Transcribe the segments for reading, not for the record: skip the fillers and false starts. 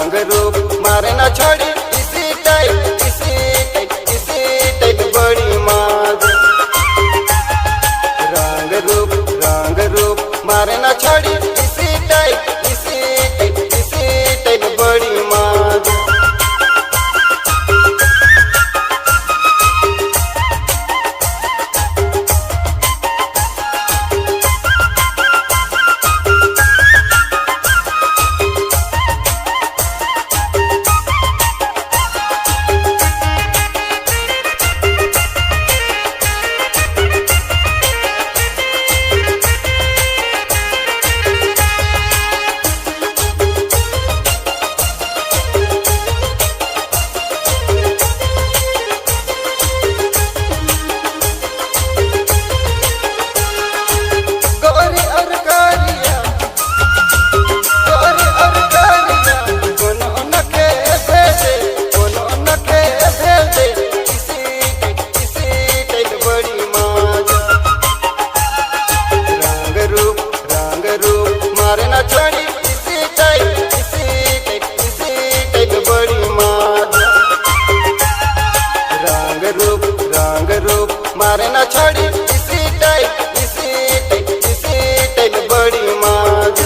रंग रूप मारे ना छोड़ी इसी टाइप, इसी टाइप, इसी टाइप बड़ी माज। रंग रूप, रंग रूप मारे ना छोड़ी इसी टाइप, इसी टाइप, इसी टाइप बड़ी माज। गोरी और कारिया, गोरी और कारिया, कोनो नखे भेजे, कोनो नखे भेजे, इसी टाइप, इसी टाइप बड़ी माज। रंग रूप, रंग रूप मारे ना छोड़ी इसी टाइप, इसी टाइप, इसी टाइप बड़ी माज। रंग रूप, रंग रूप मारे ना छोड़ी इसी टाइप, इसी टाइप, इसी टाइप बड़ी माज।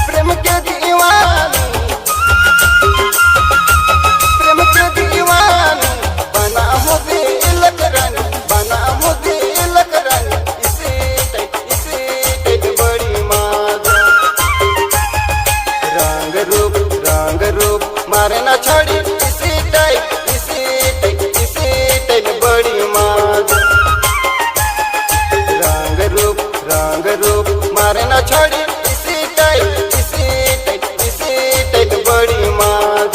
प्रेम के दीवानी, प्रेम के दीवानी, बना मुझे रानी, बना मुझे रानी, इसी टाइप, इसी टाइप बड़ी माज। रंग रूप, रंग रूप मारे ना छोड़ी इसी टाइप, इसी टाइप, इसी टाइप बड़ी माज। रंग रूप, रंग रूप मारे ना छोड़ी इसी टाइप, इसी टाइप, इसी टाइप बड़ी माज।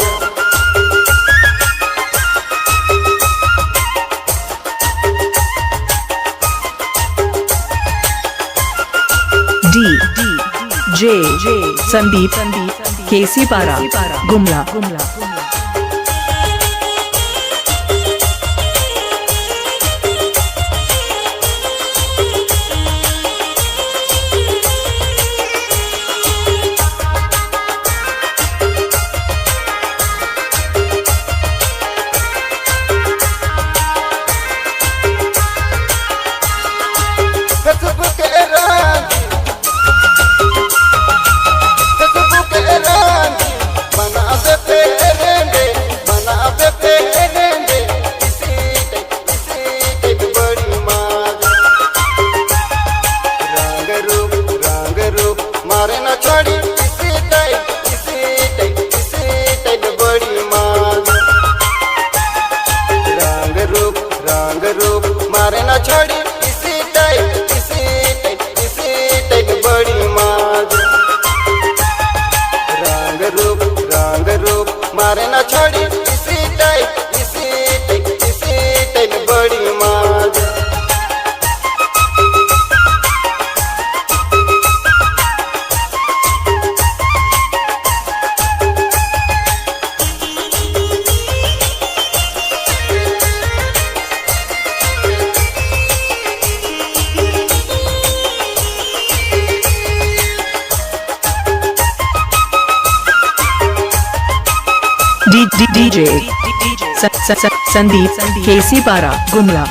D J Sandeep केसी पारा गुमला। फेसबुक रानी, फेसबुक रानी, बना दे फेरेंडे, बना दे फेरेंडे, इसी टाइप, इसी टाइप बड़ी माज। रंग रूप, रंग रूप मारे ना छोड़ी इसी टाइप, इसी टाइप, इसी टाइप बड़ी माज। रंग रूप, रंग रूप मारे ना छोड़ी इसी टाइप, इसी टाइप, इसी टाइप बड़ी माज। रंग रूप, रंग रूप मारे ना छोड़ी इसी टाइप, इसी टाइप, इसी टाइप बड़ी माज। D D DJ Sandeep केसी पारा गुमला।